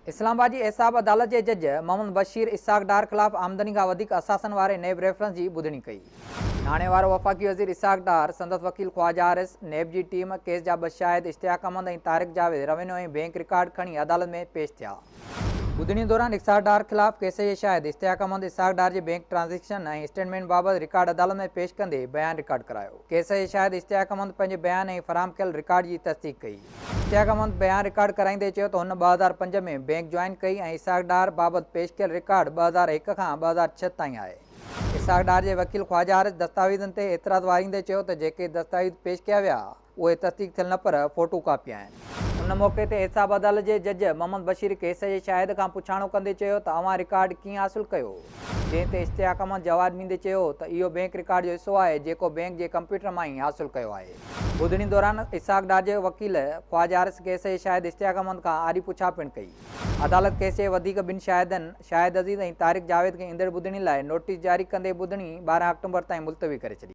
اسلام آباد جي احتساب عدالت جي جج محمد بشير اسحاق ڊار خلاف آمدني کان وڌيڪ اثاثن واري نيب ريفرنس جي ٻڌڻي ڪئي. ناڻي وارو وفاقي وزير اسحاق ڊار، سندس وڪيل خواجه حارث، نيب جي ٽيم، ڪيس جا ٻه شاهد Ishtiaq Ahmed ۽ Tariq Javed revenue ۽ bank record کڻي عدالت ۾ پيش ٿيا. ٻڌڻي دوران اسحاق ڊار خلاف ڪيس جي شاهد اشتياق احمد اسحاق ڊار جي بئنڪ ٽرانزيڪشن ۽ اسٽيٽمينٽ بابت رڪارڊ عدالت ۾ پيش ڪندي بيان رڪارڊ ڪرايو. ڪيس جي شاهد اشتياق احمد پنهنجي بيان ۽ فراهم ڪيل رڪارڊ جي تصديق ڪئي. اشتياق احمد بيان رڪارڊ ڪرائيندي چيو ته هن 2005 ۾ بئنڪ جوائن ڪئي ۽ اسحاق ڊار بابت پيش ڪيل رڪارڊ 2001 کان 2006 تائين آهي. اسحاق ڊار جي وڪيل خواجه حارث دستاويزن تي اعتراض واريندي چيو ته جيڪي دستاويز پيش ڪيا ويا، اهي تصديق ٿيل نه پر فوٽو ڪاپي آهن. ان موقعي تي احتساب عدالت جي جج محمد بشير ڪيس جي شاهد کان پڇاڻو ڪندي چيو ته اوهان رڪارڊ ڪيئن حاصل ڪيو؟ جنهن تي اشتياق احمد جواب ڏيندي چيو ته اهو بئنڪ رڪارڊ جو حصو آهي جيڪو بئنڪ جي ڪمپيوٽر مان ئي حاصل ڪيو آهي. ٻڌڻي دوران اسحاق ڊار جي وڪيل خواجه حارث ڪيس جي شاهد اشتياق احمد کان آڏي پڇا پڻ ڪئي. عدالت ڪيس جي وڌيڪ ٻن شاهدن شاهد عزيز ۽ طارق جاويد کي ايندڙ ٻڌڻي لاء نوٽيس جاري ڪندي ٻڌڻي 12 آڪٽومبر تائين ملتوي ڪري ڇڏي.